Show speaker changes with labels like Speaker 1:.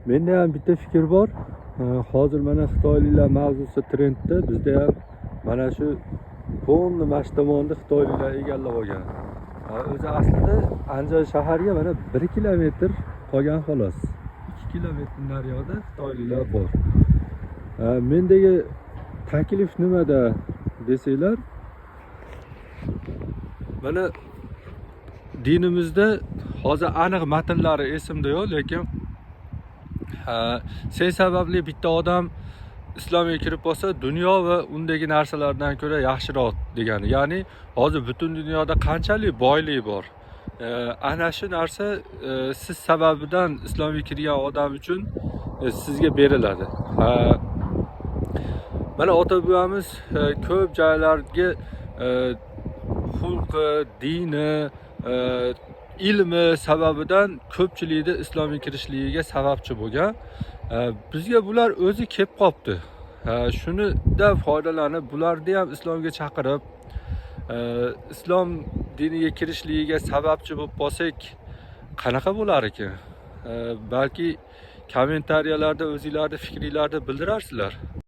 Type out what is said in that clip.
Speaker 1: Menda ham bitta fikr bor. Hozir mana xitoyliklar mavzusi trendda, bizda ham mana shu полный mana shu tomonni xitoyliklar egallab olgan. O'zi aslida Andijon shahariga mana 1 kilometr qolgan xolos. 2 kilometr naryoqda xitoyliklar bor. Mendagi taklif nimada desanglar, mana dinimizda hozir aniq matnlari esimda yo'q, lekin sen sababli bitta odam islomga kirib qolsa, dunyo va undagi narsalardan ko'ra yaxshiroq degani. Ya'ni hozir butun dunyoda qanchalik boylik bor. Ana shu narsa siz sababidan islomga kirgan odam uchun sizga beriladi. Mana ota bobamiz ko'p joylarga xulqi, dini, ilmi sababidan ko'pchilikni islomga kirishligiga sababchi bo'lgan. Bizga bular o'zi kelib qolibdi. Shunida foydalanib, bularni ham islomga chaqirib, islom diniga kirishligiga sababchi bo'lib qolsak, qanaqa bo'lar ekan? Balki kommentariyalarda o'zinglarni fikringlarni bildirarsizlar.